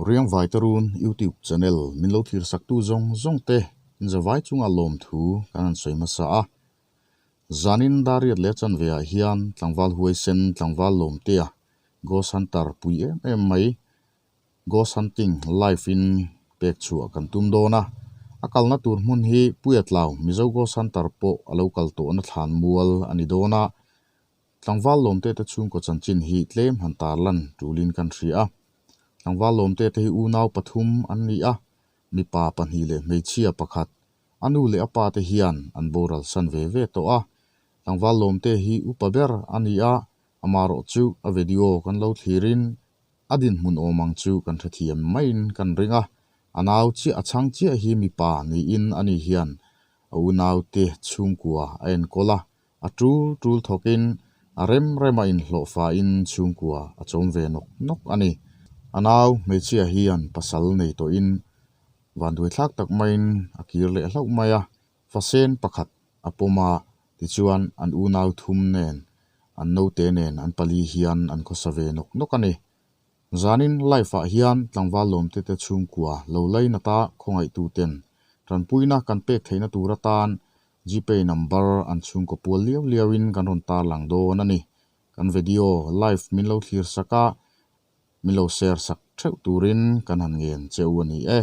Riangvai te run YouTube channel min lo thlir sak tu zawng zawng te inzavai chunga lawmthu kan han sawi hmasa a. Zanin Dariat leh chanve ah hian tlangval huaisen tlangval lawmtea Ghost Hunter pui em em mai Ghost Hunting live in pek chhuah kan tum dawn a. A kalna tur hmun hi Puiatlau Mizo Ghost Hunter pawh a lo kal tawhna thlan mual a ni dawn a. Tlangval lawmte te chhungkaw chanchin hi tlem han tarlan tulin kan hria a. Tlangval lawmte te hi unau pathum an ni a, mipa pahnih leh hmeichhia pakhat. A nu leh a pa te hian an boral san ve ve tawh a. Tlangval lawmte hi upa ber a ni a, amarawh chu a video kan lo thlirin a dinhmun awm ang chu kan hrethiam maiin kan ring a. A nau chiah a chhang chiah hi mipa niin ani hian a unaute chhungkua a enkawl a, A tul tul thawkin a rem rema inhlawhfain chhungkua a chawm ve nawk nawk a ni. A nau hmeichhia hian pasal nei tawhin vanduaithlak tak maiin a kir leh hlauh mai a, fasen pakhat a pawm a, tichuan an unau thum nen an naute nen an pali hian an khawsa ve nawk nawk a ni. Zanin life ah hian tlangval lawmte te chhungkua lo lainata khawngaihtuten tanpuina kan pek theihna tur atan Gpay number an chhungkaw pual liau liau in kan rawn tarlang dawn a ni. Kan video live min lo thlir sak a, min lo share sak theuh turin kan han ngen che u a ni e.